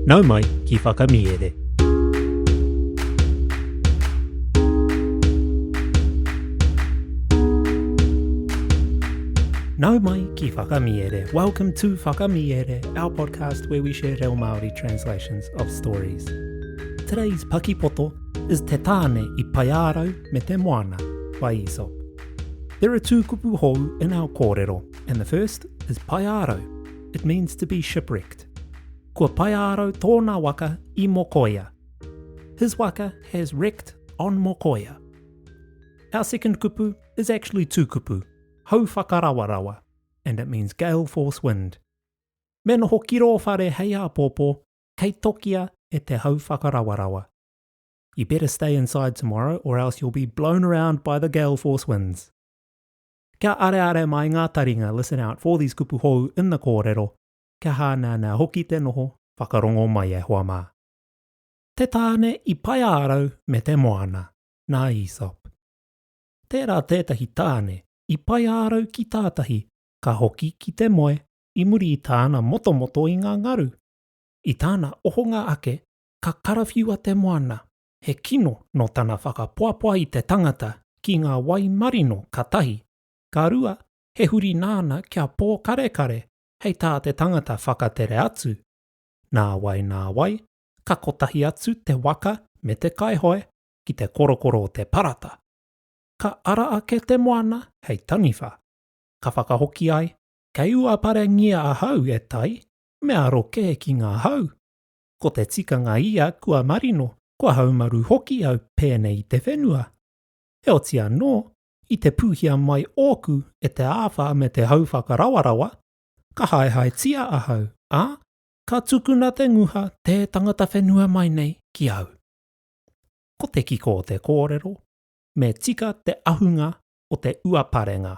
Nau mai ki Whakamiere. Nau mai ki Whakamiere. Welcome to Whakamiere, our podcast where we share reo Māori translations of stories. Today's pakipoto is Te Tāne i Paiārau me te Moana by Aesop. There are two kupu hou in our kōrero, and the first is paiārau. It means to be shipwrecked. Kua paiārau tōna waka i Mokoia. His waka has wrecked on Mokoia. Our second kupu is actually two kupu, hau whakarawarawa, and it means gale force wind. Me noho ki rō whare hei āpōpō, kei tokia e te hau whakarawarawa. You better stay inside tomorrow or else you'll be blown around by the gale force winds. Kia areare mai ngā taringa listen out for these kupu hou in the kōrero, kia hāneanea hoki te noho, whakarongo mai e hoa mā. Te tāne i Paeārau me te moana, nā Aesop. Tērā tētahi tāne i Paeārau ki tātahi ka hoki ki te moe i muri i tāna motomoto i ngā ngaru. I tāna ohonga ake ka karawhiua te moana, he kino nō tana whakapoapoa i te tangata ki ngā wai marino ka tahi, ka rua, he huri nāna kia pōkarekare hei tā te tangata whakatere atu. Nāwai nāwai, ka kotahi atu te waka me te kaihoe ki te korokoro o te parata. Ka ara ake te moana hei taniwha. Ka whakahoki ai, Kei uaparengia ahau e tai, me aro kē ki ngā hau. Ko te tikanga ia kua marino, kua haumaru hoki au pēnei i te whenua. Heoti anō, i te pūhia mai ōku e te āwhā me te hau whakarawarawa, ka haehaetia ahau, ā, ka tukuna te nguha tē tangata whenua mai nei ki au. Ko te kiko o te kōrero, me tika te ahunga o te uaparenga.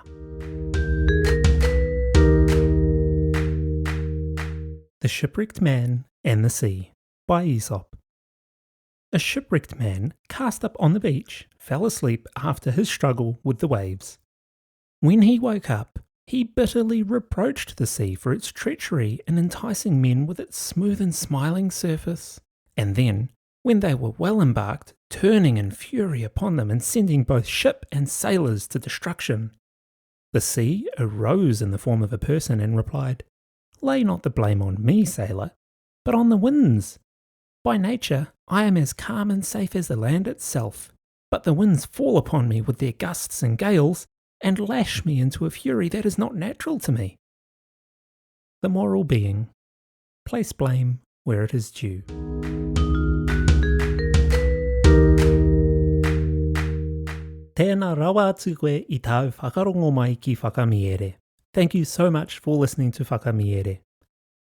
The Shipwrecked Man and the Sea by Aesop. A shipwrecked man, cast up on the beach, fell asleep after his struggle with the waves. When he woke up, he bitterly reproached the sea for its treachery in enticing men with its smooth and smiling surface, and then, when they were well embarked, turning in fury upon them and sending both ship and sailors to destruction. The sea arose in the form of a person and replied, Lay not the blame on me, sailor, but on the winds. By nature, I am as calm and safe as the land itself, but the winds fall upon me with their gusts and gales and lash me into a fury that is not natural to me. The moral being, place blame where it is due. Tēnā rawa atu koe i tāu whakarongo mai ki Whakamiere. Thank you so much for listening to Whakamiere.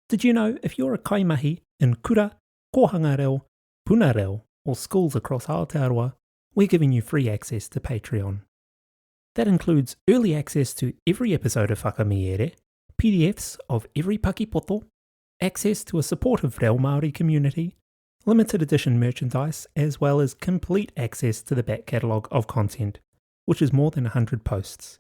Did you know if you're a kaimahi in kura, kōhanga reo, puna reo, or schools across Aotearoa, we're giving you free access to Patreon. That includes early access to every episode of Whakamiere, PDFs of every pakipoto, access to a supportive Reo Māori community, limited edition merchandise, as well as complete access to the back catalogue of content, which is more than 100 posts.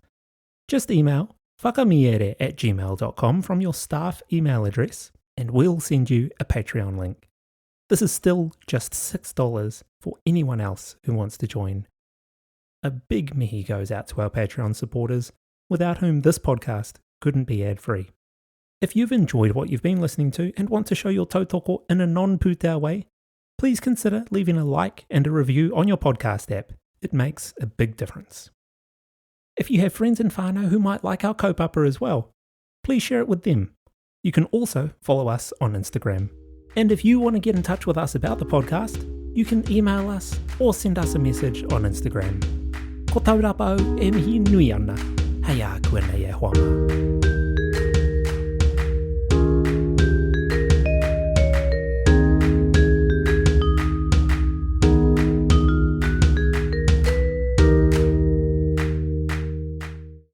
Just email whakamiere at gmail.com from your staff email address and we'll send you a Patreon link. This is still just $6 for anyone else who wants to join. A big mihi goes out to our Patreon supporters, without whom this podcast couldn't be ad free. If you've enjoyed what you've been listening to and want to show your tautoko in a non pūtea way, please consider leaving a like and a review on your podcast app. It makes a big difference. If you have friends and whānau who might like our kaupapa as well, please share it with them. You can also follow us on Instagram. And if you want to get in touch with us about the podcast, you can email us or send us a message on Instagram. Ko taurapa au e mihi nui ana, hei a koe nei e hoa mā.